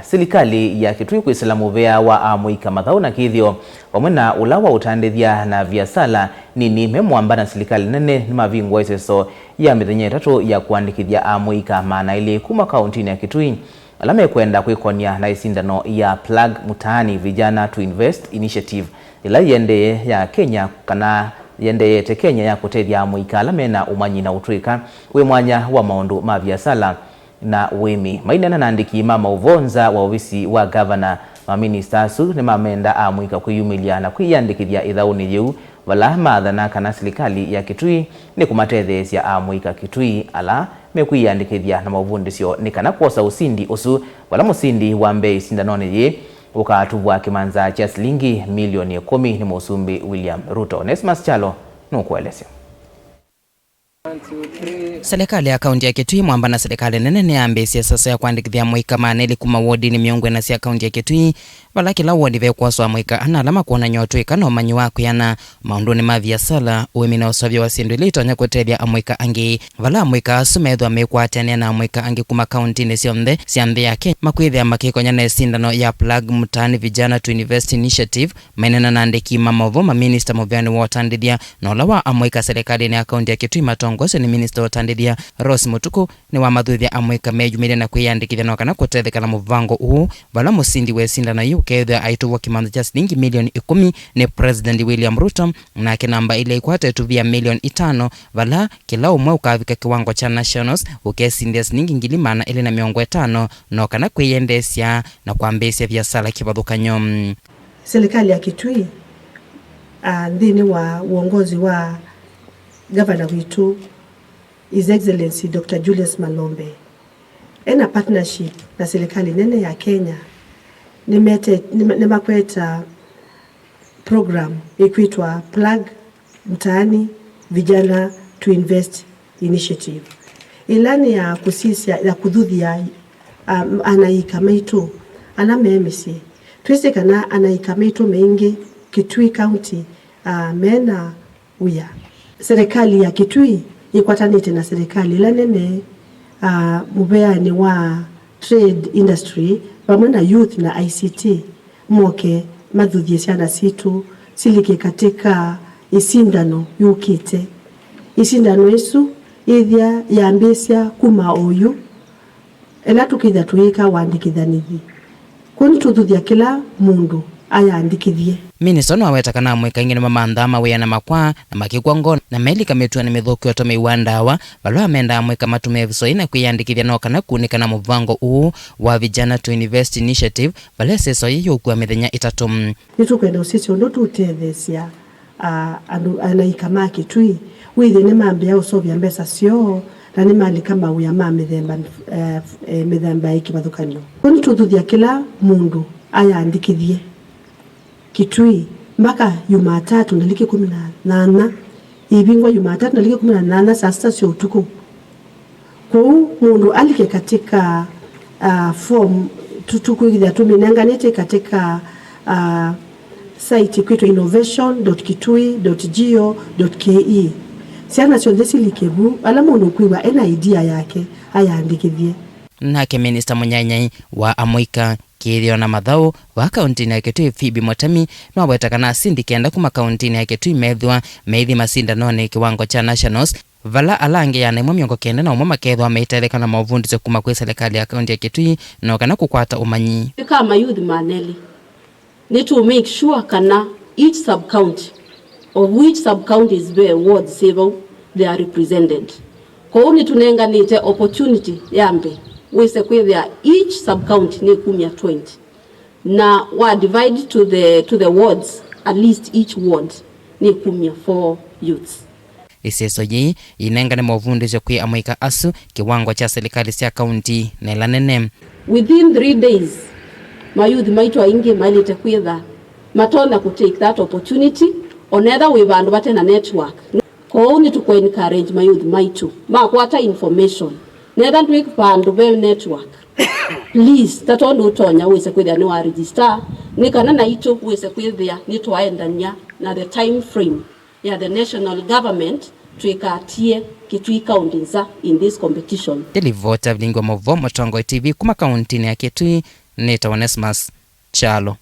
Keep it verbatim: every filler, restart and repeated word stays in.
Silikalĩ ya Kitui kwĩsĩla mũvea wa amũika mathaũ na kĩthĩo, vamwe na ũla wa ũtandĩthya na viasala nini me mũamba na silikalĩ nene, nĩmavingũa ĩseso ya mĩthenya ĩtatũ ya kũandĩkĩthya amũika maana elĩ kuma kaũntinĩ ya Kitui ala mekwenda kwĩkonya na ĩsindano ya Plug Mtaani Vijana to Invest Initiative, ĩla yĩendee ya Kenya, kana yendeete Kenya ya kũtethya amũika ala mena ũmanyi na ũtw'ĩka wĩ mwanya wa maũndũ ma viasala na ũĩmi. Maineena na andĩki ma maũvoo nza wa ovisi wa gavana, maminista asu nĩmamenda amũika kwĩyumĩlya na kwĩyĩandĩkĩthya ĩthaũnĩ yĩu, vala maathana kana silikalĩ ya Kitui nĩkũmatetheesya amũika Kitui ala mekwĩyĩandĩkĩthya na maũvundĩsyo nĩ kana kwosa ũsindi ũsu, vala mũsindi wa mbee ĩsindanonĩ yĩĩ ũkatuvwa kĩmanza kya silingi milioni ĩkũmi nĩ Mũsumbĩ William Ruto. Onesmus Kyalo nũkũelesya. Silikalĩ ya kaũnti ya Kitui mwamba na silikalĩ nene nĩyambĩĩsye ĩseso ya kũandĩkĩthya amũika maana elĩ kuma wodinĩ mĩongo ĩna sya kaũnti ya Kitui, vala kĩla wodi vekwoswa amũika ana ala makwonany'a ũtw'ĩka na ũmanyi wa kwĩana maũndũnĩ ma viasala, ũĩmi na ũseũvya wa syĩndũ ila itonya kũtethya amũika angĩ. Vala amũika asu methĩwa mekwatĩanĩa na amũika angĩ kuma kaũntinĩ syonthe sya nthĩ ya Kenya, makwĩthĩa makĩkonya na ĩsindano ya Plug Mtaani Vijana to Invest Initiative, maineena na andĩki ma maũvoo, maminista mũveanĩ wa ũtandĩthya, na ũla wa amũika silikalĩnĩ ya kaũnti ya Kitui matongoeswe nĩ minista wa ũtandĩthya Rose Mũtukũ, nĩwamathuthya amũika meyumĩlye na kwĩyandĩkĩthya no kana kũtetheka na mũvango ũũ, vala mũsindi wa ĩsindano yĩu ũkeethĩwa aitũvwa kĩmanza kya silingi milioni ĩkũmi nĩ President William Ruto, nake namba ĩla ĩkwata ĩtũvi ya milioni itano, vala kĩla ũmwe ũkavika kĩwango kya nationals, ũkesindĩa silingi ngili maana elĩ na mĩongo ĩtano, no kana kwĩyendeesya na kwambĩĩsya viasala kĩvathũkany'o. Silikalĩ ya Kitui, ah, nthĩnĩ wa uongozi wa gavana witũ, His Excellency Doctor Julius Malombe, ena partnership na silikalĩ nene ya Kenya, nĩmete-, nĩma-, nĩmakweta program ĩkwĩtwa Plug Mtaani Vijana to Invest Initiative, ĩla nĩ ya kũsisya, ya kũthuthya, um, anaika maitũ ala me mĩsyĩ. Twĩsĩ kana anaika maitũ maingĩ Kitui County, uh, mena wĩa. Silikalĩ ya Kitui ĩkwatanĩte na silikalĩ ila nene, ah, mũveanĩ wa trade industry, vamwe na youth na I C T, moke mathuthye syana sitũ silike katika ĩsindano yũkĩte. Ĩsindano ĩsu yĩthĩa yambĩĩsya kuma oyu, ĩla tũkĩthĩa tũyĩka wandĩkĩthanĩthi. Kwoou nĩtũthuthya kĩla mũndũ ayandĩkĩthye. Minista nĩwaweta kana amũika aingĩ nĩmamanthaa mawĩa na makwaa na makĩkw'a ngoo na melika mĩtuonĩ mĩthũku ya ũtũmĩi wa ndawa, vala amendaa amũika matũmĩe ĩseso yĩĩ na kwĩyandĩkĩthya no kana kunĩka na mũvango ũũ wa Vijana to Invest Initiative, vala ĩseso yĩĩ yũkua mĩthenya ĩtatũ. Nĩtũkwenda ũsisya ũndũ tũũtetheesya, a, andũ, anaika ma Kitui, wĩthĩe nĩmambĩĩa ũseũvya mbesa syoo na nĩmalika mawĩa ma mĩthemba, eh, eh, mĩthemba ya kĩvathũkany'o. Kwoou nĩtũthuthya kĩla mũndũ ayandĩkĩthye Kitui mbaka Yumatatũ ngalĩki ĩkũmi na nyanya, ĩivingwa Yumatatũ ngalĩki ĩkũmi na nyanya saa sita sya ũtukũ. Kwoou mũndũ alike katika, ah, form, tu-, tũkwĩthĩa tũmĩnenganĩte katika, ah, site ĩkwĩtwa innovation dot kitui dot go dot ke. Syana syonthe silike vu, ala mũndũ ũkwĩw'a ena idea yake ayandĩkĩthye. Nake Minista mũnyaĩnyai wa amũika, kĩthĩo na mathaũ vaa kaũntinĩ ya Kitui, Phoebe Motami, nĩwaweta kana asindi kenda kuma kaũntinĩ ya Kitui methĩwa meithi masindanonĩ kĩwango kya nationals, vala ala angĩ ĩana ĩmwe mĩongo kenda na ũmwe makethĩwa meiteleka na maũvundĩsyo kuma kwĩ silikalĩ ya kaũnti ya Kitui no kana kũkwata ũmanyi. Twĩkaa mayouth manelĩ, nĩ to make sure kana each sub county, of which sub counties ve wards syĩ vau, they are represented. Kwoou nĩtũnenganĩte opportunity ya mbee wĩse kwĩthĩa each sub county nĩkumya twenty. Na wa divide to the, to the wards, at least each ward nĩkumya four youths. Ĩseso yĩĩ yĩnengane maũvundĩsyo kwĩ amũika asu kĩwango kya silikalĩ sya kaũnti na ĩla nene. Within three days, mayouth maitũ aingĩ maĩlĩte kwĩtha matonya kũ take that opportunity, onetha wĩ vandũ vate na network. Kwoou nĩtũkũ encourage mayouth maitũ makwata information. Netha ndwĩ vandũ ve network, please, ta tondũ ũtonya wĩse kwĩthĩa nĩwa register, nĩ kana naitũ wĩse kwĩthĩa nĩtwaendany'a na the time frame ya the national government, twĩkatie Kitui County nza in this competition. Nĩ livoti ya vilingi wa maũvoo Mũtongoi T V kuma kaũntinĩ ya Kitui, nĩtawa Onesmus Kyalo.